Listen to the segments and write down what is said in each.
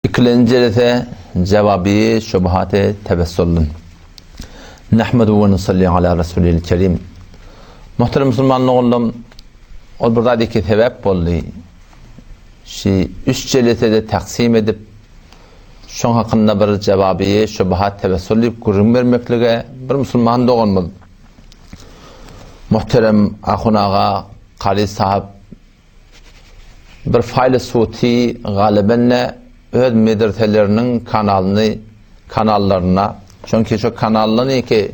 Ikilenji jelese Jewabi şubuhate tewessuldan. Nahmedu we nusalli ala Rasulil Kerim. Muhterem musulman doganlarym, ol bir zat iki sebäp boldy. Şi üç jelesede taksim edip, şoň hakynda bir jewabi şubuhat tewessul diýip gürrüň bermeklige bir musulman doganymyz Muhterem Ahun aga Kary sahyp Bir faýly suty galybende öz medreseleriniň kanalyny kanallaryna çünki şo kanaldan ki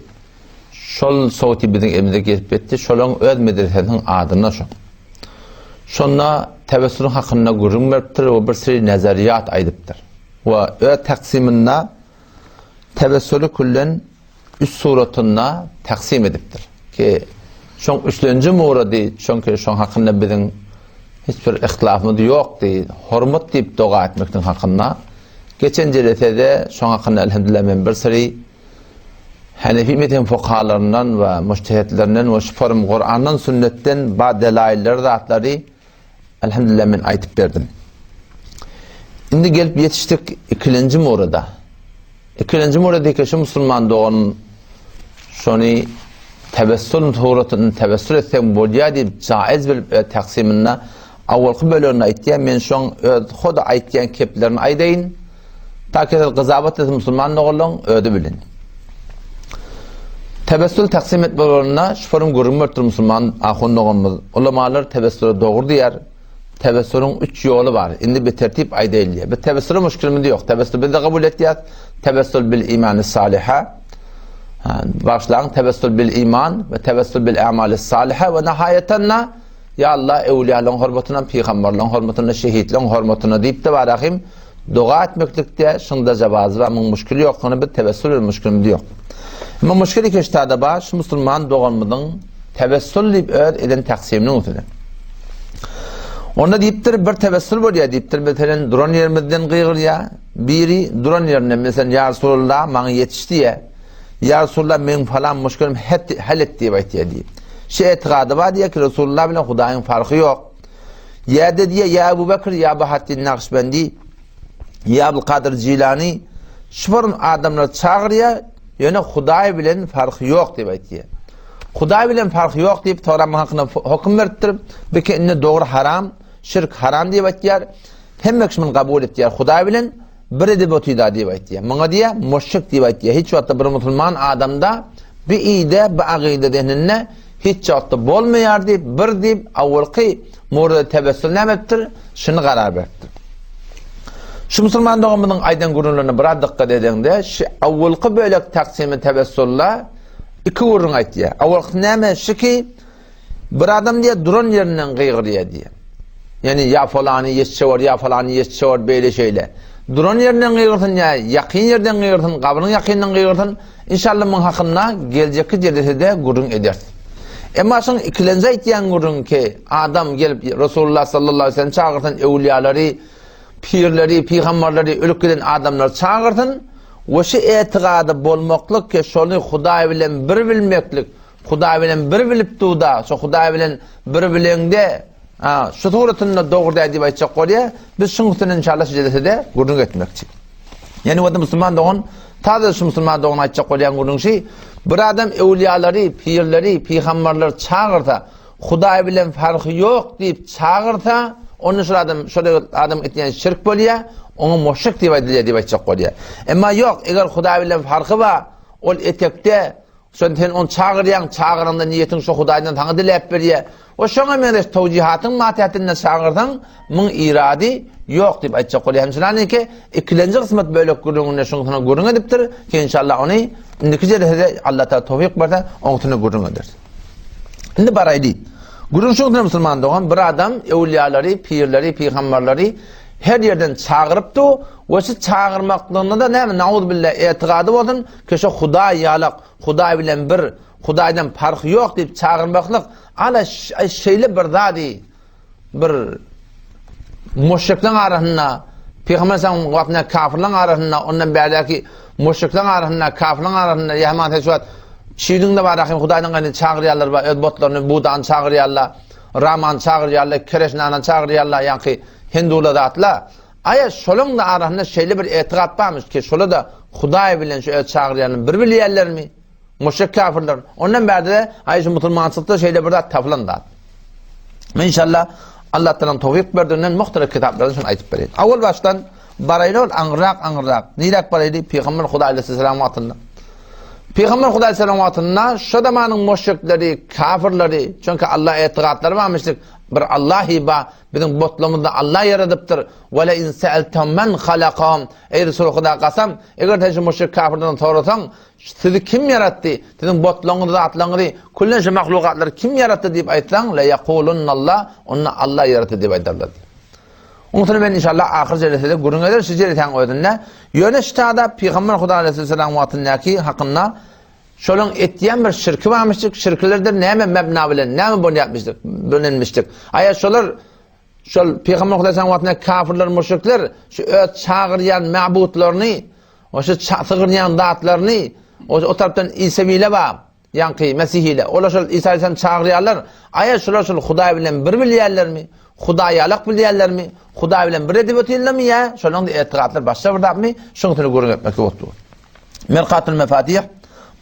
şol sowty biziň elimize gelip ýetdi şolaň öz medresesiniň adyna şo. Şonda tewessül hakynda gürrüň beripdir we bir seri nazariýat aýdypdyr. We öz taksymynda tewessüli küllen üç suratynda taksim edipdir. Ki, şoň üçlenji murady, çünki şoň hakynda biziň hiç bir ihtilafymyz ýokdy, hormat diýip doga etmekligiň hakynda. Geçen jelesede şoň hakynda elhamdülillah men bir syry Hanefi mezhebiň fukahalaryndan we mujtehitlerinden we şu forum Kurandan, sünnetden ba delailler zatlary Elhamdülillah men aýtyp berdim. Indi gelip ýetişdik ikilenji murada. Ikilenji murada şu musulman dogan şony tebessül suratyny tebessül etseň bolýar diýip jaiz bilip öz taksiminde awalky bölegini aýtýar. Men şoň öz hody aýtýan keplerini aýdaýyn. Ta kesel gyzabat etsin musulman doganlaryň özi bilin. Tebessül taksim etme bolanda şu forum gürrüň beripdir musulman ahun doganymyz. Ulamalar tebessüle dogry diýer. Tebessülüň üç ýoly bar. Indi bir tertip aýdaýyn diýer. Biz tebessüle muşkilimiz ýok. Tebessül biz de kabul etýäs. Tebessül bil imany saliha. Başlaň tebessül bil iman we tebessül bil amali saliha we nihaýetende Ya Allah öwliýalaryň hormatyna, pygamberleriň hormatyna, şehitleriň hormatyna diýip de barahym doga etmeklikde şunda jawazy bar, muň muşkili ýok, ony biz tewessül bilen muşkilimiz ýok. Emma muşkil iki ştada bar, şu musulman doganymyzyň tewessül diýip öz eden taksiminiň üstüne. Onda diýipdir, bir tewessül bolýar diýipdir, meselen duran ýerimizden gygyrýar, biri duran ýerinden, meselen ýa Resulullah maňa ýetiş diýýär. Ýa Resulullah meň falan muşkilim hal et diýip aýtýar diýip. Şu etikady bar diýýär ki Resulullah bilen Hudaýyň farky ýok. Ýa-da diýýär ýa Ebu Bekr ýa Bahatdin Nakşbendi ýa Abdulkadyr Jilani şu bir adamlar çagyrýar, ýöne Hudaý bilen farky ýok diýip aýtýar. Hudaý bilen farky ýok diýip Tawramyň hakynda höküm beripdir. Biki indi dogry haram, şirk haram diýip aýtýar. Hemme kişi muny kabul etýär. Hudaý bilen Bir edip otyda diýip aýtýar. Muňa diýýär, müşrik diýip aýtýar. Hiç wagtda bir musulman adamda bi ide, bi agyda zehninde hiç wagtda bolmaýar diýip, bir diýip, awalky murda tebessül näme etipdir? Şuny karar beripdir. Şu musulman doganymyzyň aýdan gürrüňlerine biraz dykgat edeňde, şu awalky bölek taksimi tebessulla iki gürrüň aýtýar. Awalkysy näme? Şu ki, Bir adam diýýär, duran ýerinden gygyrýar diýýär. Ýani ýa falany ýetişe bor, ýa falany ýetişe bor, beýle şeýle. Duran ýerinden gygyrsyn ýa ýakyn ýerden gygyrsyn, gabryň ýakynyndan gygyrsyn, inşallah muň hakynda geljekki jelesede gürrüň ederis. Emma şuň ikilenji aýtýan gürrüň ki, adam gelip Resulullah sallallahu aleyhi ve sellem çagyrsyn, öwliýalary, pirleri, pygamberleri, ölüp giden adamlary çagyrsyn we şu etigady bolmaklyk ki, şony Hudaý bilen bir bilmeklik, Hudaý bilen bir bilip dur-da, şo Hudaý bilen bir bileňde, ha, şu suratynda dogry däl diýip aýtjak bolýar. Biz şuň üstünde inşallah şu jelesede gürrüň etmekçi. Ýani wada musulman dogan, taze şu musulman dogan aýtjak bolýan gürrüň şi, bir adam öwliýalary, pirleri, pygamberleri çagyrsa, Hudaý bilen farky ýok diýip çagyrsa, onda şol adam, şol adam etýän şirk bolýar, oňa müşrik diýip aýdylýar diýip aýtjak bolýar. Emma ýok, eger Hudaý bilen farky bar, ol etekde Şon sen ony çagyrýaň, çagyranda niýetiň şo Hudaýdan saňa diläp berýär. We şoňa meňzeş towjihatyň matätinde çagyrsaň, muň irady ýok diýip aýtjak bolýar. Hemçinaniki ikilenji gysmat bölek gürrüňinde şuňusyna gürrüň edipdir. Ki inşallah ony indiki jelesede Allah Taala towfik berse, oňusyna gürrüň ederis. Indi baraýly. Gürrüň şuňusyna musulman dogan, bir adam öwliýalary, pirleri, pygamberleri her ýerden çagyrypdy we şu çagyrmaklygynda da näme nauzbillah etigady bolsun, Köşe Hudaý ýalak, Hudaý bilen bir, Hudaýdan parhy ýok diýip çagyrmaklyk, ala şeýle bir zady bir müşrikleriň arasynda, Pygamber sallallahu wagtynda kafirleriň arasynda, ondan bärdäki müşrikleriň arasynda, kafirleriň arasynda ýa hem şu wagt Çiniň-de bar, ahim Hudaýdan gaýry çagyrýarlar bar, öz botlaryny Budany çagyrýarlar, Ramany çagyrýarlar, Kereşnany çagyrýarlar, ýaňky hindular zatlar. Aýa şolaň-da arasynda şeýle bir etigat barmyş ki, şola-da Hudaý bilen şu öz çagyrýanyny bir bilýärlermi? Müşrik kafirler. Ondan bärde-de aý şu musulmançylykda şeýle bir zat tapylan zat. Men inşallah Allah talan towfik berdiginden muhtelif kitaplardan şunu aýdyp bereýin. Awal başdan baraýly ol aňryrak aňryrak. Niräk baraýly? Pygamber Hudaý aleyhisselam wagtynda. Pygamber Hudaý aleyhisselam wagtynda şo zamanyň müşrikleri, kafirleri, çünki Allah etigatlary barmyşdyk. Bir Allahy ba, biziň botlarymyzy Allah ýaradypdyr. Ve le in sa'altahum men halakahum. Eý Resul Huda kasam, eger sen şu müşrik kafirlerden sorasaň, Sizi kim ýaratdy? Siziň botlaryňyzy, zatlaryňyzy, küllen şu mahlukatlary kim ýaratdy diýip aýtsaň, le ýekulunnallah, onda Allah ýaratdy diýip aýdarlar. Onuň men inşallah ahyr jelesede gürrüň ederin şu jelesäň özünde. Ýöne şu tada Pygamber Huda aleyhisselam wagtyndaky hakynda şolaň etýän bir şirki barmyşdyk, şirklerden näme mebna bilen, näme bolýarmyşdyk, bilinmişdik. Aýa şolar şol Pygamber Huda aleyhisselam wagtynda kafirler, müşrikler şu öz çagyrýan mabutlaryny O şu sygynýan zatlaryny o, o tarapdan İsewile bar, ýaňky Mesihile. Olar şol İsa Aleyhisselam çagyrýarlar. Aýa şular şol Hudaý bilen bir bilýärlermi? Hudaýalak bilýärlermi? Hudaý bilen bir edip otyrlarmy ýa şolaryň da etigatlar başga bir zatmy? Şuň üçin gürrüň etmek ýokdur. Mirkatul Mefatih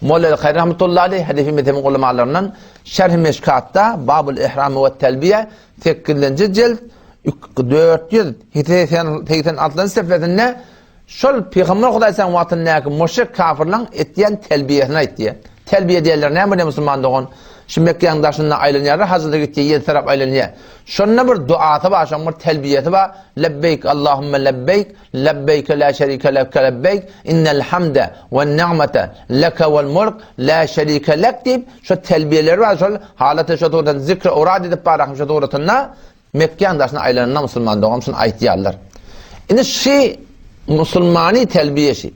Molla Hayr rahmetullahi aleyh Hanefi mezhebiniň ulamalaryndan Şerh Meşkatda Babul Ihram we Telbiye 8-nji jilt 486-njy sefesinde Şol Pygamber Hudaýsaň wagtyndaky müşrik kafirlaň etýän telbiýesini aýtýar. Telbiýe diýerler näme bolýar musulman dogan? Şu Mekgäň daşynda aýlanýarlar, hajyda gitýär, ýedi tarap aýlanýar. Şonda bir duasy bar, şoň bir telbiýesi bar. Lebbeýk Allahumma lebbeýk, lebbeýke la şerike leke lebbeýk, innel hamde we ni'mete leke vel mulk la şerike lek diýip, şo telbiýeleri bar, şol halaty şo suratda zikr urad edip barakym şo suratynda Mekgäň daşyna aýlananda musulman dogan şuny aýtýarlar. Indi şi musulmany telbiýe şi.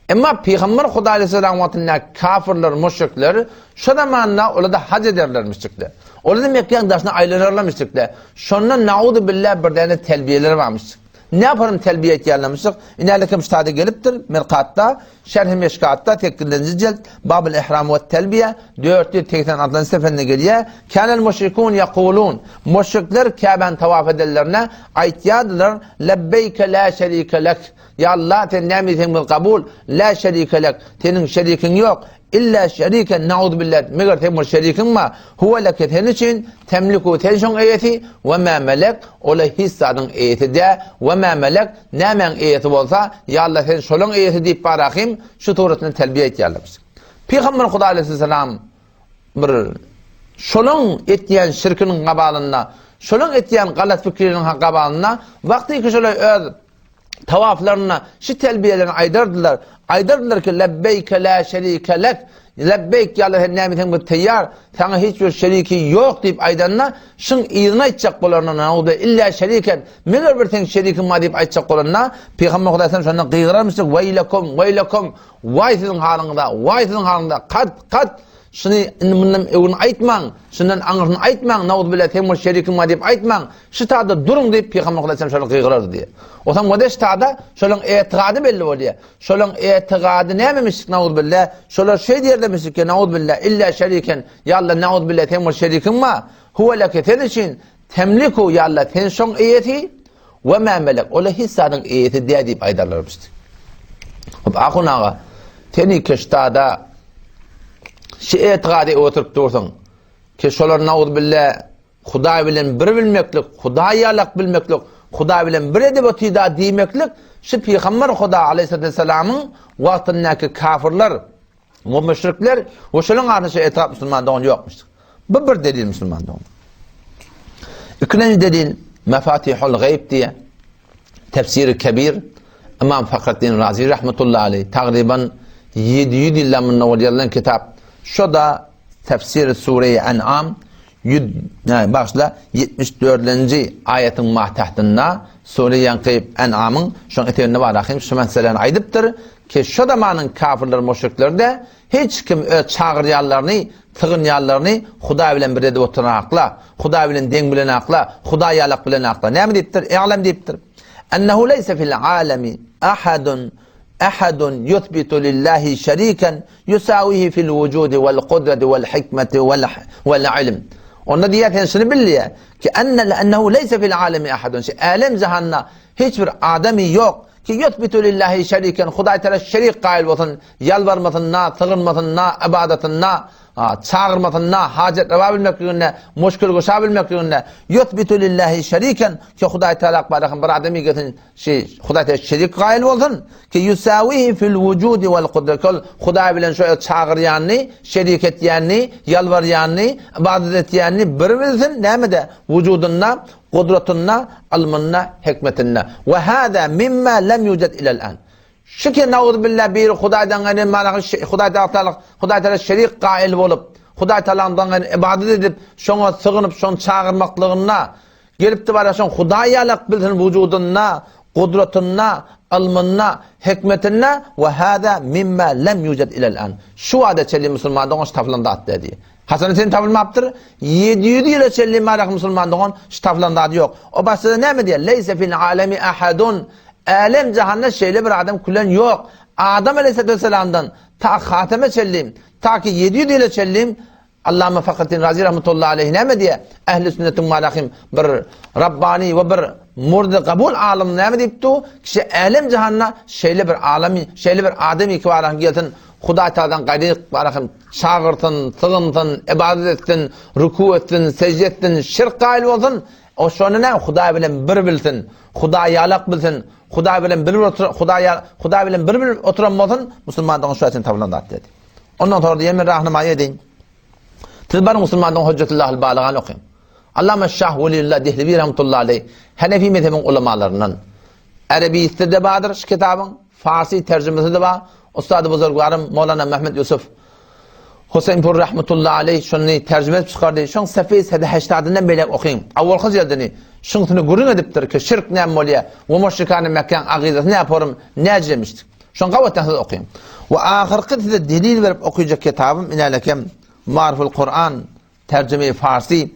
Emma Pygamber Hudaý aleyhisselam wagtynda kafirler, müşrikler şo zamanda olar-da hac ederlermişdikler. Olar-da Mekgäň daşyna aýlanarlarmışdikler. Şonda nauzu billah bir däne telbiýeler barmyşdyk. Ne yaparım telbiýe etýärlermişdik. Inälikim ştada gelipdir Mirkatda Şerh-i Meşkatda, sekizinji jilt, Babul Ihram we Telbiýe, 486-njy sefende gelýär, Kânel müşrikûn ýekulûn, Müşrikler Käbäni tawaf edenlerine aýtýardylar, Lebbeýke lâ şerîke lek, Ýa Allah, sen näme diýseň biz kabul, lâ şerîke lek, seniň şerikiň ýok, illa şeriken, nauzubbillah, meger seň bir şerikiň bar, huwe leke sen üçin, temliku sen şoň eýesi, we mâ melek, ola hiç zadyň eýesi däl, we mâ melek, Nämäň eýesi bolsa, Ýa Alla sen şolaň eýesi diýip barahym, şu suratynda telbiýe aýtýarlar. Pygamber Hudaý aleyhisselam bir şolaň etýän şirkiniň gabalynda, şolaň etýän galat pikiriniň gabalynda wagty ki şolar öz tawaflarynda şu telbiýelerini aýdardylar. Aýdardylar ki, Lebbeýke la şerike lek, Lebbeýk ýa Allah sen näme diýseň biz teýýar, saňa hiç bir şeriki ýok diýip aýdanda, şuň yzyny aýtjak bolarynda nauza illa şeriken, meger bir seň şerikiň bar diýip aýtjak bolanda, Pygamber Hudaý sallam şonda gygyrarmyşdyk, Weýlekum, weýlekum, waý siziň halyňyza, waý siziň halyňyza, kat, kat, şuny indi mundan öňüni aýtmaň, şundan aňyrsyny aýtmaň, nauzubillah seň bir şerikiň bar diýip aýtmaň, şu tada duruň diýip Pygamber Hudaý sallam şolar gygyrardy diýýär. Otam wada şu tada şolaryň etigady belli bolýar. Şolaň etigady nämemişdik nauzbilla? Şolar şeý diýerlermişdik ki, nauzbilla, illa şeriken, ýa Allah, nauzbilla, seň bir şerikiň bar, huwe leke, sen üçin, temliku, ýa Allah, sen şoň eýesi, we ma melek, ola hiç zadyň eýesi däl diýip aýdarlarmyşdy. Hop, ahun aga, sen keştada şu etigady oturyp dursuň, ki şolar nauzbilla, Hudaý bilen bir bilmeklik, Hudaý ýalak bilmeklik, Hudaý bilen bir edip otyda diýmeklik şu Pygamber Huda aleyhissalamyň wagtyndaky kafirler we müşrikler we şolaryň arasynda şu etrap musulman dogan ýokmuşdyr. Bu bir delil musulman dogan. Ikinji delil Mefatihul Gayb diýe Tefsiri Kebir Imam Fahreddin Razi rahmetullahi aleyh tagriban 700 ýyldan mundan owal ýazylan kitap. Şo da Tefsiri Sure-i En'am ýüz, bagyşla, 74-nji aýatyň mahtahtynda sure ýaňky En'amyň şoň eteginde bar ahim şu meseläni aýdypdyr ki şo zamanyň kafirler müşrikleri-de hiç kim öz çagyrýanlaryny, sygynýanlaryny Hudaý bilen bir edip oturanakla, Hudaý bilen deň bilenakla, Hudaý ýalak bilenakla. Näme diýipdir? E'lem diýipdir. Ennehu leýse fil alemi ahadun ahadun yuthbitu lillahi şeriken Ýusawihi fil wujudi wal kudrati wal hikmeti wal ilm. Onda diýýär, sen şuny bil diýýär, ki enne ennehu leýse fil alemi ahadun. Şu älem jahanda hiç bir adamy ýok ki ýusbitu lillahi şeriken, Hudaý Teala şerik gaýyl bolsun, ýalbarmasynda, sygynmasynda, ybadatynda, çagyrmasynda, hajat rewa bilmekliginde, muşkil guşa bilmekliginde, ýusbitu lillahi şeriken, ki Hudaý Teala barahym bir adamy gelsin, Şi, Hudaý Teala şerik gaýyl bolsun, ki yusawihi fil wujudi wal kudret, ol Hudaý bilen şo çagyrýanyny, şerik etýänini, ýalbarýanyny, ybadat etýänini bir bilsin, nämede? Wujudynda, gudratynda, ylmynda, hikmetinde. We hada mimma lem yujad ilel an. Şu ki nauzubilla biri Hudaýdan gaýry manahy Hudaý Teala Hudaý Teala şerik gaýyl bolup, Hudaý Teala'dan gaýry ybadat edip, şoňa sygynyp, şony çagyrmaklygynda Gelipdi bara şoň Hudaý ýalak bilsin wujudynda, gudratynda, ylmynda, hikmetinde we hada mimma lem yujad ilel an. Şu wada çenli musulman dogan şu tapylan zat däl diýýär. Haçana çenli tapylmapdyr? 700 ýyla çenli marak musulman dogan şu tapylan zady ýok. O başda näme diýýär? Leýse fil alemi ahadun. Älem jahanda şeýle bir adam külen ýok. Adam aleyhisselamdan ta hateme çenli, ta ki 700 ýyla çenli Allama Fahretdin Razy rahmetullahi aleyh näme diýýär? Ähli sünnetiň malahym bir Rabbani we bir murdy kabul alym näme diýipdi? Kişi älem jahanda şeýle bir alamy, şeýle bir adamy ki barahym gelsin, Hudaý Tagadan gaýry barahym çagyrsyn, sygynsyn, ibadet etsin, ruku etsin, sejde etsin, şirk gaýyl bolsun, o şony näme Hudaý bilen bir bilsin, Hudaý ýalak bilsin, Hudaý bilen bir otur, Hudaý Hudaý bilen bir bilip oturan bolsun, musulmandygyny şu üçin tapylan zat diýdi. Ondan sonra diýen men rahnamaýy edeýin. Siz baryň musulmanlaryň Hojjatullahil Balagany okyň. Allama Şah Welillah Dehlewi rahmetullahi aleyh Hanefi mezhebiň ulamalaryndan. Arabisde de bardyr şu kitabyň, farsi terjimesi de bar. Ustady buzurgwarym Mowlana Mehmet Ýusuf Huseýnpur rahmetullahi aleyh şony terjime edip çykardy. Şoň sefeý sede heştadyndan beýläk okyň. Awalky jildini şuňsyny gürrüň edipdir ki, şirk näme bolýar? We müşrikany Mekgäň agydasy näporum näjiremişdik. Şoň gabatdan siz okyň. We ahyrky size delil berip okyjak kitabym inälekem Mariful Kuran terjime-i farsi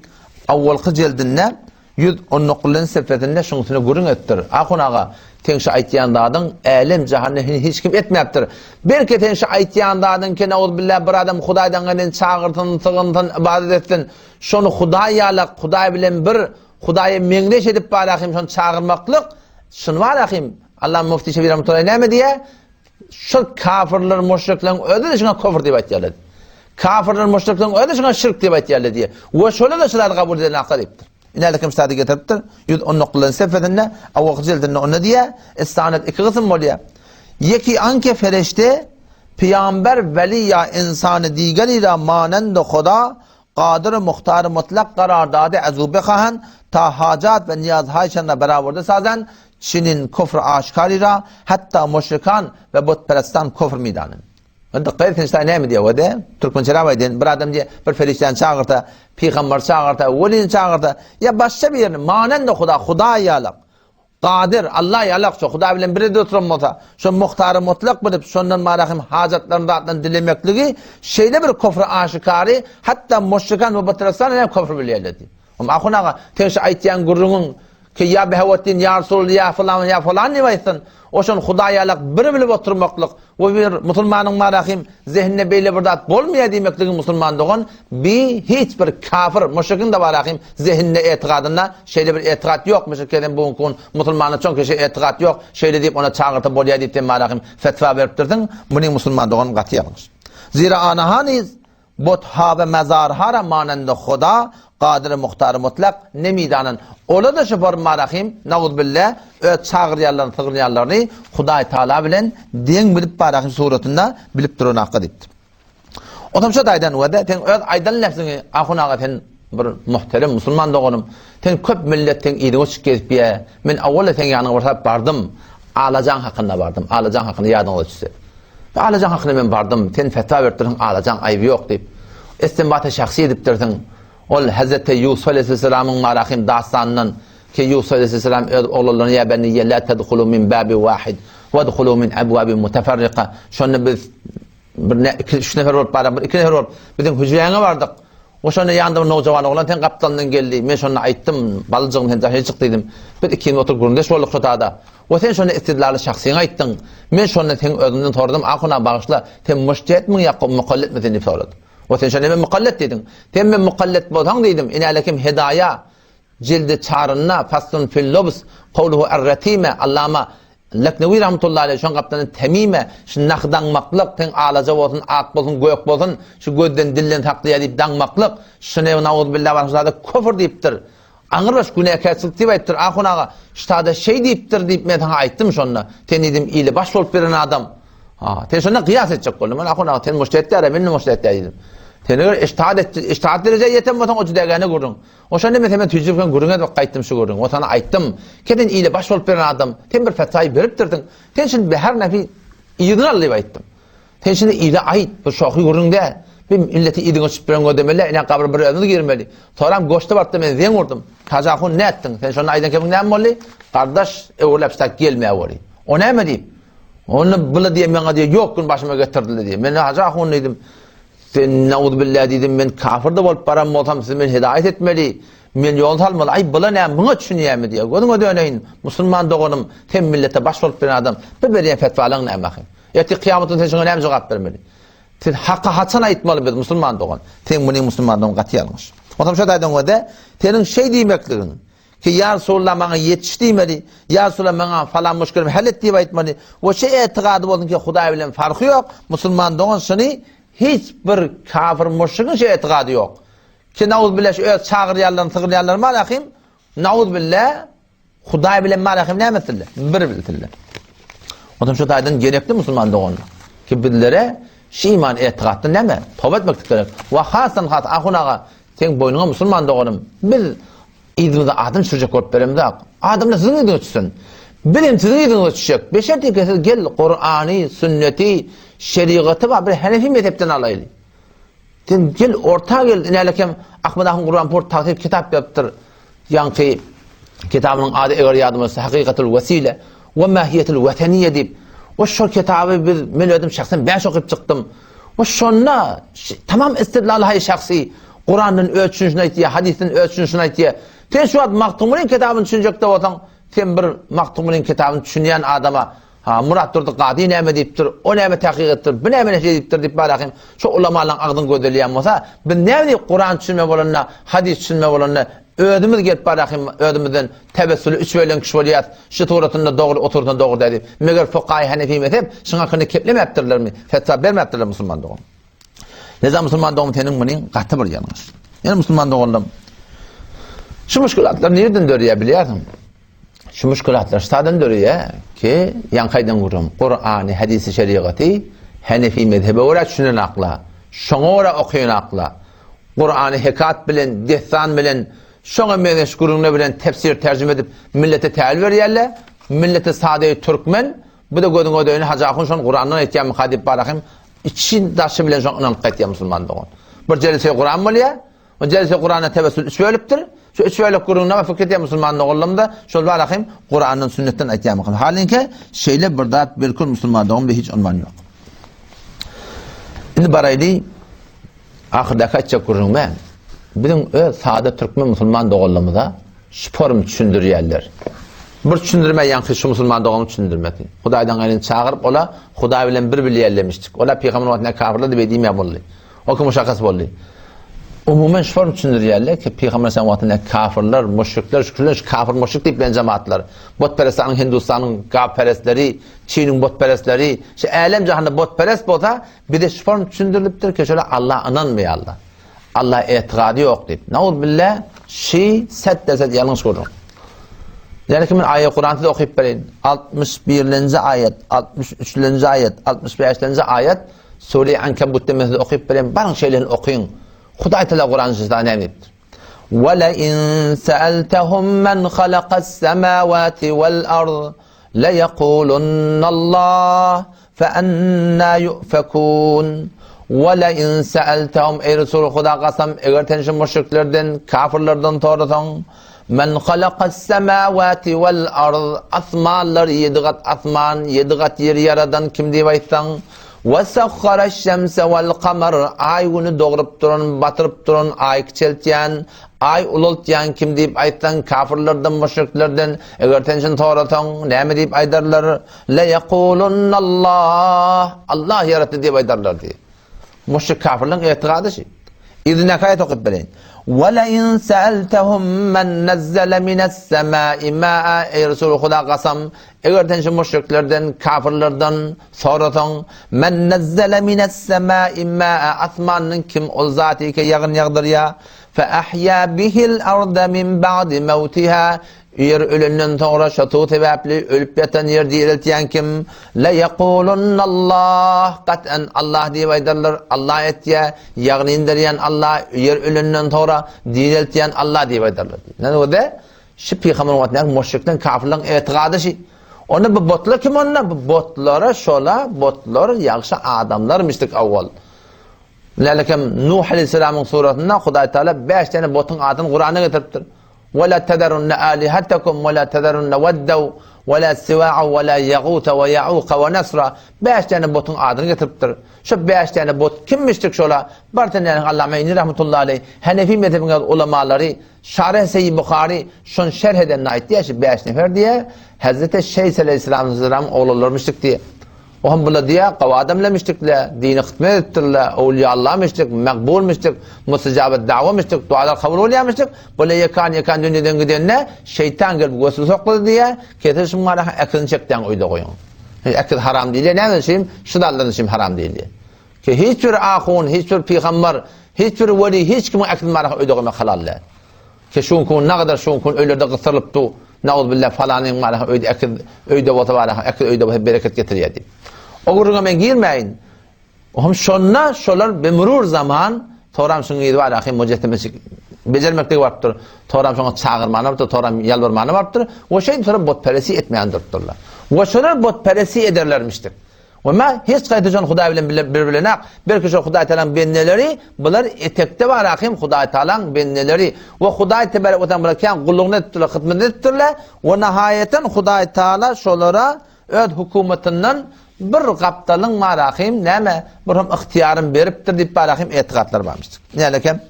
awwalky jildinde 119-njy sefesinde şuň üstüne gürrüň etdir. Ahun aga, seň şu aýtýan zadyň älem jahanda heniz hiç kim etmäpdir. Belki sen şu aýtýan zadyň ki nauzbillah bir adam Hudaýdan gaýry çagyrsyn, sygynsyn, ybadat etsin. Şony Hudaý ýalak, Hudaý bilen bir, Hudaýa meňzeş edip barahym şony çagyrmaklyk, şuny barahym Allah Mufti Şebi Rahmetullahi näme diýýär? Şol kafirler, müşrikleriň özi-de şuňa kufr diýip aýtýarlar. Kafirler, müşrikleriň özi şuňa şirk diýip aýtýarlar diýýär. We şolar da şu zady kabul eden akla diýipdir. Ine kim zady getiripdir. 119-njy sefesinde, awalky jildinde onda diýýär, istanet iki gysym bolýar. Ýeki anke fereşte, pygamber, weli ýa insany digeri ra manend Huda Kadyr Muhtar Mutlak karar dady ezu behahan ta hajat we niyaz haýşanna berawerdi sazan çinin kufr aşkary ra hatta muşrikan we butperestan kufr midanyn. Indi gyz sen näme diýýär wede? Türkmençe aýdyn, bir adam diýýär, bir perişdäni çagyrsa, pygamber çagyrsa, welini çagyrsa, ýa başga birini, manen-de Huda, Hudaý ýalak. Kadyr, Alla ýalak, şo Hudaý bilen bir ýerde oturan bolsa, şo Muhtary Mutlak bilip, şondan bara hem hajatlaryny zatlaryny dilemekligi şeýle bir kufry aşikary, hatda muşrikan we butperestan hem kufr bilýärler diýip. Hum ahun aga, sen şu aýtýan gürrüňiň ki ýa Behawetdin ýa Rasul ýa fylan ýa falan diýip aýtsyn, o şony Hudaý ýalak bir bilip oturmaklyk we bir musulmanyň bara hem zehninde beýle bir zat bolmaýar diýmekligiň musulman dogan bi hiç bir kafir muşrikiň de bara hem zehninde etigadynda şeýle bir etigat ýok müşrik hem bu gün musulmanda çonki şeýle etigat ýok şeýle diýip ona çagyrsa bolýar diýip sen bara hem fetwa beripdirsiň muny musulman dogan gaty ýalňyş. Zira anahaniz Butha we mezarhara manende Huda, Kadyr Muhtar Mutlak nemidanan. Ola-da şu forma rahim, nauzbille, öz çagyrýanlaryny, sygynýanlaryny Hudaý Taala bilen deň bilip barahim suratynda bilip duran hakka diýipdir. Otam şo taýdan we-de sen öz aýdan lefziňi ahun aga sen bir muhterem musulman doganym, sen köp milletden yzyňa çyk gezip ýe. Men awwala seň ýanyňa bir sapar bardym. Alajaň hakynda bardym. Alajaň hakynda ýadyňyza düşse. Bu alajaň hakynda men bardym, sen fetwa beripdirsiň, alajaň aýby ýok diýip. Istinbaty şahsy edipdirsiň. Ol Hezreti Ýusuf aleýhissalamyň Marahim dastanyndan ki Ýusuf aleýhissalam öz oglanlaryna ýa beniyye la tedhulu min babi wahid wedhulu min abwabin mutafarrika. Şonda biz bir ne, iki, üç nefer bolup baran, bir iki nefer bolup biziň hüjräňe bardyk. O şonda ýanynda bir nowjawan oglan seň gapdalyndan geldi. Men şonda aýtdym, balyjygym sen daşary çyk diýdim. Biz ikimiz oturyp gürrüňdeş bolduk şo tada. We sen şonda istidlaly şahsyňy aýtdyň. Men şonda seň özüňden soradym, Ahun aga bagyşla, sen mujtehitmiň ýa mukallitmi sen diýip soradym. O sen şonda men mukallet diýdiň. Sen men mukallet bolsaň diýdim. Inälekim hedaýa jildi çarynda faslun fil lubs kowluhu er-ratime Allama Leknewi rahmetullahi aleyh şoň gapdalynda temime şu nah daňmaklyk seň alaja bolsun ak bolsun gök bolsun şu gözden dilden saklaýar diýip daňmaklyk şuny nauzubilla bar zada köfür diýipdir. Aňyrbaş günäkärçilik diýip aýtdyr. Ahun aga, ştada şeý diýipdir diýip men saňa aýtdym şonda. Sen diýdim ile baş bolup beren adam. Ha, sen şonda gyýas etjek boldum. Men ahun aga sen muştehit däl, men muştehit däl diýdim. Sen eger iştihad et, iştihad derejä ýeten bolsaň o jüdägäne gürrüň. O şonda men sen tüýjüp hem gürrüň edip gaýtdym şu gürrüň. O sana aýtdym. Ke sen ile baş bolup beren adam, sen bir fetwaýy beripdirdiň. Sen şindi behar nefi yzyny al diýip aýtdym. Sen şindi ile aýt, bu şohy gürrüň däl. Bir milleti yzyňa çyp bilen gözlemeli, ine gabra bir özümiz girmeli. Soram goşda bartda men zeň urdum. Hajy ahun nätdiň? Sen şonda aýdan kepiň näme boldy? Gardaş, öwrüläp ştak gelmäge boldy. O näme diýip? Onda bula diýe maňa diýe ýok gün başyma getirdiler diýe. Men Hajy ahun diýdim. Sen nauzbillah diýdim, men kafir-de bolup baran bolsam, siz meni hidaýat etmeli. Men ýol salmaly. Aý, bula näme, muňa düşünýärmi diýe. Gözüňe döneýin, musulman doganym, sen millete baş bolup bilen adam. Bu berýän fetwalaň näme ahy? Ertir kyýamatda sen şuňa näme jogap bermeli? Siz haka haçan aýtmaly biz musulman dogan? Seň muny musulman dogan gaty ýalňyş. Onsoň şo taýdan görde, seniň şeý diýmekligiň, ki ýa Resulullah maňa ýetiş diýmeli, ýa Resulullah maňa falan muşkilimi hal et diýip aýtmaly. We şe etigady bolsun ki Hudaý bilen farky ýok, musulman dogan şuny hiç bir kafir muşrigiň şe etigady ýok. Ki nauzbillah şu öz çagyrýanlaryny sygyrýanlary malahym, nauzbillah Hudaý bilen Malahym näme etsinler? Bir bilsinler. Ondan şu taýdan gerekli musulman doganlar. Ki bizlere şu iman etigatda näme? Toba etmeklik gerek. We hasan has ahun aga seň boýnuňa musulman doganym. Biz yzymyza adam düşürjek bolup beremzok. Adamlar siziň yzyňyza düşsün. Biz hem siziň yzyňyza düşjek. Beşerti ki siz gel Kurany, sünneti, şerigaty bar bir Hanefi mezhepden alaýly. Sen gel orta gel inälekem Ahmet ahun Gurbanpur tagsyr kitap ýazypdyr. Ýaňky kitabynyň ady eger ýadyma düşse Hakykatul Wesile we Mahiyetul Weteniýe diýip. O şol kitaby biz men özüm şahsen 5 okyp çykdym. O şonda tamam istidlal haý şahsy Kurandan öz düşünişini aýtýar, hadysdan öz düşünişini aýtýar. Sen şu wagt Magtymgulyň kitabyny düşünjekde bolsaň, sen bir Magtymgulyň kitabyny düşünýän adama Ha, Murat Durdy Gady näme diýipdir, o näme tahkyk edipdir, bu näme neşe edipdir diýip barahym, şo ulamalaryň agzyny gözelýän bolsa, biz näme diýip Kuran düşünme bolanda, hadys düşünme bolanda, özümiz gelip barahym, özümizden tewessüli üç bölen kişi bolýas, şu suratynda dogry, o suratynda dogry däl diýip. Meger fukaýy hanefi mezhep şuň hakynda keplemäpdirlermi, fetwa bermäpdirler musulman dogan. Neza musulman dogan seniň munyň gaty bir ýalňyş. Ýene musulman doganlarym, şu muşkilatlar nirden dörýär bilýärsiň? Şu müşkilatlar ştadan döreýär ki, ýaňky aýdan gürrüň, Kurany, hadisi, şerigaty Hanefi mezhebe görä düşünen akla, şoňa görä okaýan akla, Kurany hekat bilen, dessan bilen, şoňa meňzeş gürrüňler bilen tefsir, terjime edip millete täwil berýärler. Millete sadeýi türkmen, bu-da gözüň ödeýini Hajy ahun şony Kurandan aýtýarmyka diýip barahym, içi daşy bilen şoňa ynanyp gaýtýar musulman dogan. Bir jelseýi Kuran bolýar, O jelse Kurana tewessül üç bölüpdir. Şu üç bölek gürrüň näme fikir edýär musulman doganlarymda, şol bar ahim Kurandan sünnetden aýtýarmykan. Halinki şeýle bir zat bilkul musulman doganymda hiç unman ýok. Indi baraýly ahyrdaky aýtjak gürrüňime biziň öz sada türkmen musulman doganlarymyza şu form düşündirýärler. Bir düşündirme ýaňky şu musulman doganymyz düşündirmesi. Hudaýdan gaýryn çagyryp ola Hudaý bilen bir bilýärlemişdik. Ola pygamber wagtynda kafirler diýip diýmeýär boldy. O kim muşakasy boldy. Umuman şu form düşündirýärler ki, Pygamber sen wagtynda kafirler, müşrikler, şu şu kafir müşrik diýip bilen jemaatlar, butperestanyň Hindustanyň gapperestleri, Çiniň butperestleri, şu älem jahanda butperest bolsa, bize şu form düşündirilipdir ki, şöyle Allah ynanmaýarlar. Allah etigady ýok diýip. Nauz billah, şi set deset ýalňyş gürrüň. Ýani ki men aýat Kur'an size okyp bereýin. 61-nji aýat, 63-nji aýat, 65-nji aýat Sure Ankabutda men size okyp bereýin, baryň şeýlesini okyň. Hudaý Teala Kur'an size näme diýipdir? Wa la in sa'altahum man khalaqas samawati wal ard la yaqulunna Allah fa anna yufakun. Wa la in sa'altahum ey Resul Huda kasam eger sen şu müşriklerden, kafirlerden sorasaň Men halakas semawati wal ard, asmanlary ýedi gat asman, ýedi gat ýeri ýaradan kim diýip aýtsaň, we sahharaş şemse wal kamar, aý güni dogrup duran, batyryp duran, aý kiçeltýän, aý ulaltýan kim diýip aýtsaň, kafirlerden, müşriklerden, eger sen şuny sorasaň, näme diýip aýdarlar? Le ýekulunnallah, Allah ýaratdy diýip aýdarlar diýip. Müşrik kafirleň etiqady şi. Yzyndaky aýat okyp bereýin. Ve le in sa'altahum men nazzala minas sema'i ma'a Eý Resul Huda kasam, eger sen şu müşriklerden, kafirlerden sorasaň, men nazzala minas sema'i ma'a asmandan kim ol zaty ki ýagyn ýagdyrýar, fe ahya bihil arda min ba'di mawtiha Ýer ölenden soňra şo suw sebäpli ölüp ýatan ýer direltýän kim? Le ýekulunallah, gat'an Allah diýip aýdarlar, Allah etýär, ýagny inderýän Allah, ýer ölenden soňra direltýän Allah diýip aýdarlar. Näme boldy? Şu pygamber wagtynda müşrikleň, kafirleň etiqady şi. Onda bu botlar kim onda? Bu botlara şola botlar ýagşy adamlarmyşdyk awwal. Lälekem Nuh aleyhisselamyň suratynda Hudaý Taala 5 tane botuň adyny Kuranda getiripdir. Ve la tezerunne alihatakum ve la tezerunne veddew ve la siwa'a ve la yagute ve ya'uka ve nesra. 5 tane botuň adyny getiripdir. Şu 5 tane bot kimmişdik şola? Bartan yani Allame İni rahmetullahi aleyh, Hanefi mezhebiniň ulamalary, Şarh Seyyid Buhari şon şerh edenini aýtdy şu 5 nefer diýe, Hazreti Şeyh aleyhisselam oglanlarmyşdyk diýe. Ohm bula diýä, gowy adamlamişdikle, dine hyzmat edipdirle, öwlüýallamişdik, makbulmişdik, mustajabet dawamyşdyk, dualar kabul bolýamyşdyk. Bula ýekan-ýekan dünýeden gidende şeýtan gelip weswese oklady diýä, kesel şum gara ekizini çekdäň öýde goýuň. Ekiz haram diýilýär, näme üçin? Şu daldan üçin haram diýilýär. Ki hiç bir ahun, hiç bir pygamber, hiç bir weli, hiç kimiň ekizini bara öýde goýmak halal däl. Ki şu gün nagadar şu gün öýlerde gysdyrylyp du, nauzbillah falanyň bara öýde ekiz öýde bolsa bara ekiz öýde bolsa bereket getirýär diýip. O gürrüňe men girmäýin. Ohm şonda şolar bimurur zaman toram şuň ýeri bar ahim mujessemesi bejermeklige barypdyr. Toram şoňa çagyrmana barypdyr, toram ýalbarmana barypdyr. We şeýdip şolar butperesi etmän durupdyrlar. We şolar butperesi ederlermişdik. We ma hiç gaýta şon Hudaý bilen bile bir bilenak. Belki şo Hudaý Tagalaň bendeleri bular etekde bar ahim Hudaý Tagalaň bendeleri. We Hudaý tebarek we taala bular kän gullugyny edipdirler, hyzmatyny edipdirler. We nahaýatan Hudaý Tagala şolara öz hukumatyndan bir gapdalyň bar ahim näme bir hem ygtyýaryn beripdir diýip bar ahim etigatlar barmyşdyr. Nälekem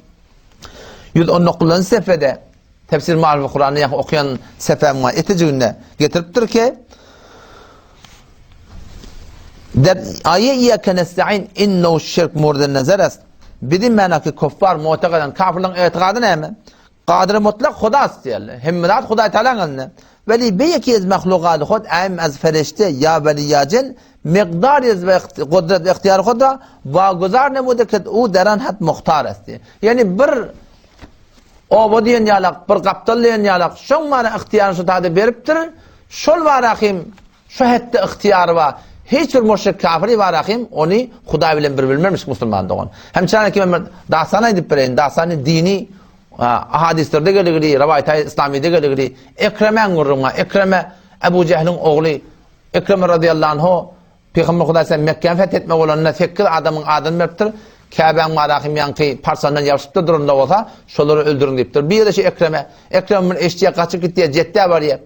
119-njy sefede Tefsir Mariful Kurany ýa okaýan sefämiň etejiginde getiripdir ki Der aýe iýake nesta'in innehu şirk murden nazar est. Bizim menaki kuffar mu'takadan kafirlerin etiqady näme? Kadyr mutlak Huda diýerler. Hemme zat Hudaý Tagalaň elinde. Weli beyeki ez mahlugat hud aim az ferişte ya weli ya cin miqdar ez ve kudret ve ihtiyar hud ra vaguzar nemude ki u deran hat muhtar est. Yani bir oba diýen ýalak, bir gapdal diýen ýalak, şoň mana ygtyýaryny şu taýda beripdir. Şol barahym şu hetde ygtyýary bar. Hiç bir müşrik kafiri barahym ony Hudaý bilen bir bilmemiş musulman dogan. Hem çana ki men bir dastan aýdyp bereýin. Dastany dini hadislerde geligili, rowaýata islamide geligili. Ekremäň gürrüňi bar. Ekreme Ebu Jehliň ogly Ekreme radiyallahu anhu Pygamber Hudaý sen Mekgäni feth etmek bolanda sekiz adamyň adyny beripdir. Käbäň barahym ýaňky parçandan ýapyşypdyr duranda bolsa, şolary öldüriň diýipdir. Biri şu Ekreme. Ekrem muny eşidýär, gaçyp gitýär, Jetdä barýar.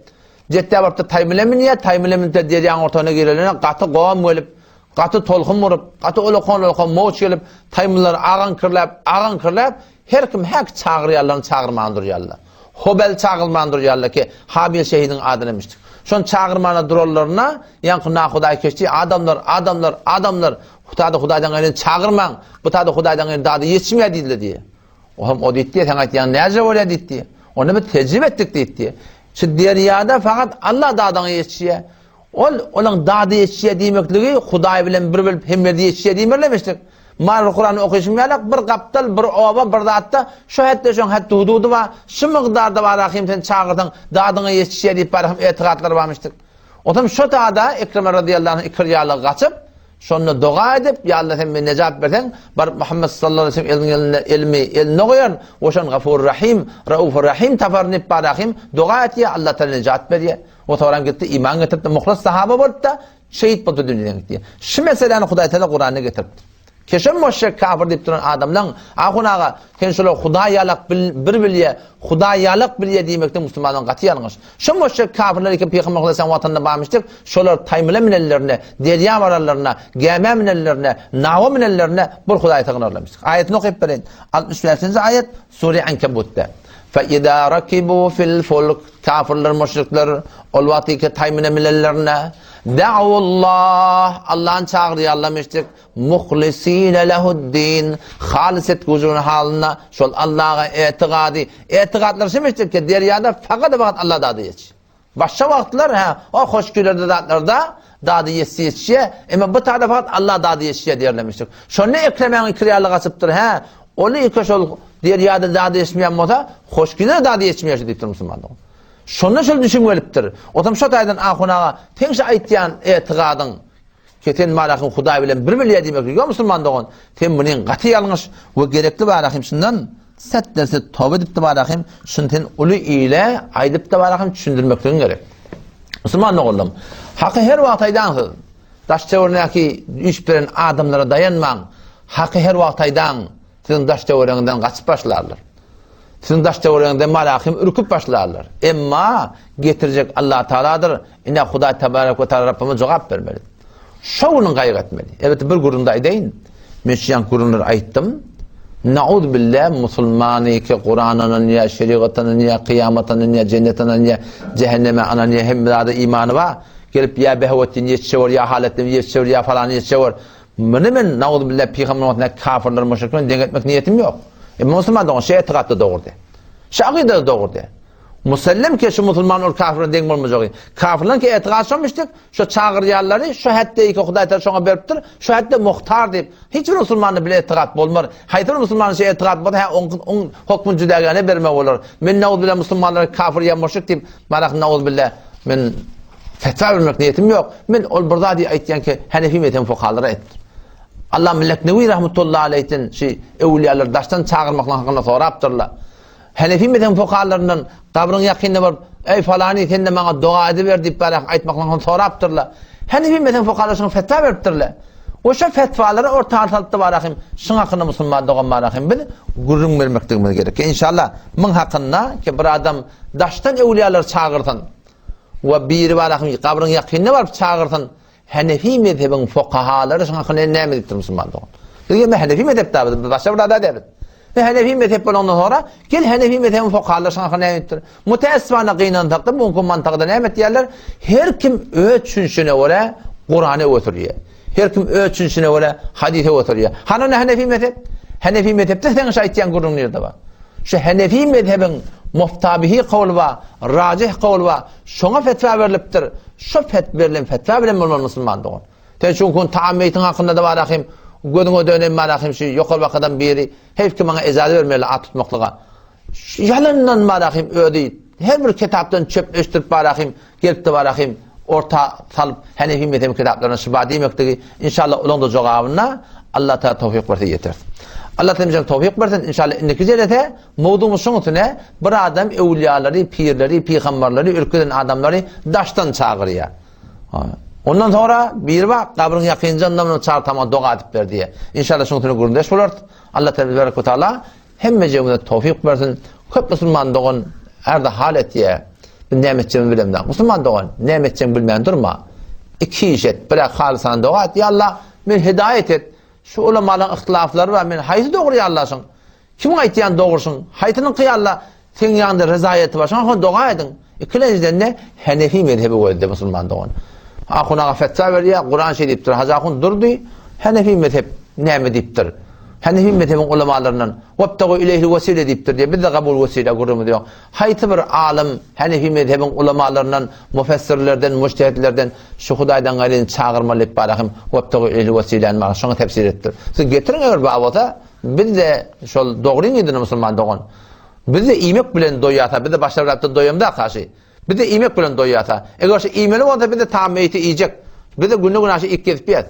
Jetdä barypdyr, taý bile münýär, taý bile münüp-de derýaň ortasyna girelende gaty gom gelip, gaty tolkun urup, gaty ulakan-ulakan mowç gelip, taýmylary agaňkyrlap, agaňkyrlap, Her kim häk çagyrýarlaryny çagyrman durýarlar. Hobel çagyrman durýarlar ki, Habil şehidiň adyny emişdik. Şony çagyrmana duranlaryna, ýaňky nahudaý keşdi, adamlar, adamlar, adamlar, bu tada Hudaýdan gaýryny çagyrmaň, bu tada Hudaýdan gaýry dady ýetişmeýär diýdiler diýýär. O hem o diýdi, sen aýtýaň näce bolýar diýdi. Onda biz tejribe etdik diýdi. Şu derýada fakat Allah dadyňa ýetişýär. Ol, olaň dady ýetişýär diýmekligi Hudaý bilen bir bilip hemmerde ýetişýär diýmerlemişdik. Maryl Kurany okyşym ýalak bir gapdal, bir oba, bir zatda şu hetde şoň hetdi hududy bar, şu mygdarda bar ahim sen çagyrsaň dadyňa ýetişýär diýip bar hem etigatlary barmyşdyk. Otam şo tada Ekreme radyýallahu anh ikir ýaly gaçyp, şonda doga edip, ýa Allah sen meni nejat berseň, baryp Muhammet sallallahu aleyhi ve sellem elini eline, elimi eline goýaryn, we şon Gafur Rahim, Raufur Rahim taparyn diýip bar ahim doga etýär, Allah Taala nejat berýär. O soran gitdi, iman getiripdi, muhlas sahaba bolupdy, şehit boldy dünýeden gitdi. Şu meseläni Hudaý Teala Kuranda getiripdir. Keşem müşrik kafir diýip duran adamlaň, ahun aga, sen şolar Hudaý ýalak bil, bir bilýä, Hudaý ýalak bilýä diýmekde musulmanlaryň gaty ýalňyş. Şu müşrik kafirler iki pygamber Hudaý watanyna barmyşdyk, şolar taýmyla minenlerine, derýa baranlaryna, gämä minenlerine, nawa minenlerine bir Hudaýa sygynarlarmyşdyk. Aýatyny okyp bereýin. 65-nji aýat, Sure Ankabutda. Fe izâ rakibû fil fulk, kafirler, müşrikler ol wagtyky taýmyna minenlerinde, da'ullah, Allahny çagyrýarlar müşrik, muhlisine lehu'd-din, halys etgüjüni halynda şol Allaha etigady, etigatlar şu müşrik ki, derýada fakat-fakat Allah dady ýetişýär. Başga wagtlar hä, o hoş küýlerde zatlarda dady ýetse ýetişýär, emma bu taýda fakat Allah dady ýetişýär diýerlemişdik. Şonda Ekremäň ikirýaly gaçypdyr, hä, ol ike şol derýada dady ýetişmeýän bolsa, hoş küýlerde dady ýetişmeýär şu diýipdir musulman dogan. Şonda şol düşüm gelipdir. Otam şo taýdan ahun aga, seň şu aýtýan etigadyň, Ki sen Malahyň Hudaý bilen bir bilýär diýmek ýok musulman dogan. Sen munyň gaty ýalňyş we gerekli Malahym şundan set derse toba edipdi Malahym şuny sen uly ile aýdypdy Malahym düşündirmekligiň gerek. Musulman doganlarym, haky her wagt aýdaňsyz. Daş töweregindäki üýşüp beren adamlara daýanmaň. Haky her wagt aýdaň. Siziň daş töweregiňizden gaçyp başlarlar. Siziň daş töweregiňizden malahym ürküp başlarlar. Emma getirjek Allah Taaladyr. Ine Hudaý Tebarek we Taala Rabbimiz jogap bermeli. Şo günüň gaýgy etmeli. Elbetde bir gürrüňde aýdaýyn. Men şu ýanky gürrüňleri aýtdym. Nauz billah musulmany ki Kurana ynanýar, şerigata ynanýar, kyýamata ynanýar, jennete ynanýar, cehenneme ynanýar, hemme zada imany bar. Gelip ýa Behawetdin ýetişewür, ýa Haletdin ýetişewür, ýa falany ýetişewür. Muny men, nauzubilla, pygamber wagtyndaky kafirler, müşrikler bilen deň etmek niýetim ýok. Emma musulman dogan şu etigatda dogrudy. Şu akydada dogrudy. Musellem ki şu musulman ol kafir bilen deň bolmajagy. Kafirleň ki etigat şomişdik, şu çagyrýanlary şu hetde iki Hudaý Taala şoňa beripdir, şu hetde muhtar diýip, hiç bir musulmanda bile etigat bolmar. Haýsy bir musulmanda şu etigat bolsa, hä oň oň hokmün jüdägäne berme bolar. Men nauzubilla musulmanlara kafir ýa müşrik diýip, marak nauzubilla men Fetwa bermek niýetim ýok. Men ol bir zady aýtýan ki, Hanefi mezhebi fukahalara aýtdyr. Allah Leknewi rahmetullahi aleýhden şu öwliýalary daşdan çagyrmaklyk hakynda sorapdyrlar. Hanefi mezhebi fukahalaryndan gabryň ýakynynda baryp, Eý falany sen-de maňa doga ediber diýip barak aýtmaklyk hakynda sorapdyrlar. Hanefi mezhebi fukahalary şoňa fetwa beripdirler. We şo fetwalary orta salypdy barahym, şuň hakynda musulman dogan barahym biz gürrüň bermekligimiz gerek. Inşallah muň hakynda ki bir adam daşdan öwliýalary çagyrsyn, We biri bar ahym gabryň ýakynyna baryp çagyrsyn. Hanefi mezhebiň fukahalary şuň hakynda näme diýipdir musulman dogan? Biz ýene Hanefi mezhepde biz başga bir zada däl. Ve Hanefi mezhep bolandan sonra gel Hanefi mezhebiň fukahalary şuň hakynda näme diýipdir? Muteessifana gynansak da bu mantykda näme diýýärler? Her kim öz düşünişine görä Kurany ösürýär. Her kim öz düşünişine görä hadise oturýar. Hany onda Hanefi mezhep? Hanefi mezhepde seň şu aýtýan gürrüň nirde bar? Şu Hanefi mezhebiň muftabihi kowly bar, rajih kowly bar. Şoňa fetwa berlipdir. Şo fet berlen fetwa bilen bolmaly musulman dogan. Sen şu gün taam meýtiň hakynda da bar ahim, gözüňe dönen bar ahim şu ýokary bakadan biri, heýf ki maňa ejaza bermeli at tutmaklyga. Ýalandan barahym özi her bir kitapdan çöpleşdirip barahym gelipdi barahym orta salyp Hanefi mezhebi kitaplaryna şyba diýmekdigi inşallah olaň da jogabyna Allah Taala towfik berse ýeteris. Allah Taala bize towfik bersin inşallah indiki jelese mowzugymyz şoň üstüne bir adam öwliýalary, pirleri, pygamberleri, ürküden adamlary daşdan çagyrýar. Ondan sonra biri bar gabryň ýakynjanda muny çagyrtama doga edip ber diýe. İnşallah şoň üstüne gürrüňdeş bolarys. Allah Teala Taala Hemmejigimize towfyk bersin. Köp musulman dogan ärde hal etýä. Biz näme etjegimizi bilemzok. Musulman dogan, näme etjegiňi bilmän durma. Iki iş et. Birä halysan doga et. Ýa Allah, meni hidaýat et. Şu ulamalaryň yhtilaflary bar. Men haýsy dogry ýa Allah şuň? Kimiň aýtýany dogry şuň? Haýsynyňky ýa Allah seň ýanyňda rezaýaty bar? Şoňa doga ediň. Ikilenjiden-de Henefi mezhebi gözle musulman dogan. Ahun aga fetwa berýär, Kuran şeý diýipdir. Hajy ahun durdy, Henefi mezhep näme diýipdir? Henefi mezhebiň ulamalaryndan Webtagu ileyhil wesile diýipdir diýip, bizde gabul wesile gürrüňimiz ýok. Haýsy bir alym Henefi mezhebiň ulamalaryndan, mufessirlerden, mujtehidlerden şu Hudaýdan gaýryny çagyrmaly diýip barahym Webtagu ileyhil wesiläni maňa şoňa tefsir edipdir. Siz getiriň eger bar bolsa, biz-de şol dogryň yzyna musulman dogan. Biz-de iýmek bilen doýýarsa, biz-de başga bir zatdan doýamzak haşy. Biz-de iýmek bilen doýýarsa. Eger şu iýmeli bolsa, biz-de tam meýiti iýjek. Biz-de günde-günaşa iýip gezip ýes.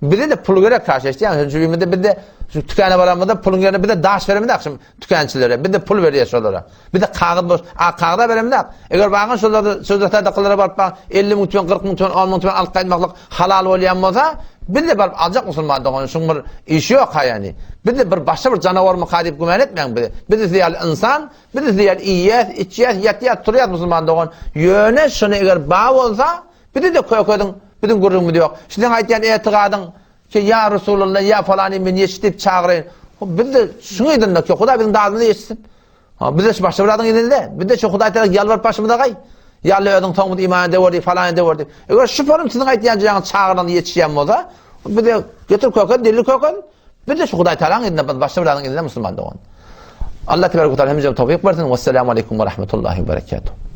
Bize-de pul gerek haşy, eşidýäňmi? Şu jübimizde biz-de şu tükana baranymyzda puluň ýerine biz-de daş beremizak şu tükançilere. Biz-de pul berýäs şolara. Biz-de kagyz boş, a kagyza beremizak. Eger bagan şolarda şu sadakalary baryp bagan 50 müň tümen, 40 müň tümen, 10 müň tümen alyp gaýtmaklyk halal bolýan bolsa, biz-de baryp aljak musulman dogan, şuň bir işi ýok ha ýani. Biz-de bir başga bir janawarmyka diýip güman etmäň bizi. Biz-de siz ýaly ynsan, biz-de siz ýaly iýýäs, içýäs, ýatýas, turýas musulman dogan. Ýöne şuny eger ba bolsa, bizi-de kökediň, biziň gürrüňimiz ýok. Siziň aýtýan etigadyň ki ýa Resulullah, ýa falany men ýetişdi diýip çagyraýyn. Biz-de şuň yzynda ki, Hudaý biziň dadymyzy ýetişsin. Ha, biz de şu başga bir zadyň elinde. Biz de şu Hudaý tarap ýalbaryp başymyza gaý. Ýa özüň soňumyzy iman edewer diýip, falan edewer diýip. Eger şu forum siziň aýtýan jaňyz çagyran ýetişýän bolsa, bize getir köken, delil köken. Biz de şu Hudaý Tagalaň elinde, biz başga bir zadyň elinde musulman dogan. Allah tebarek we taala hemmämize towfyk bersin. Wessalamu aleýkum we rahmetullahi we berekatuh.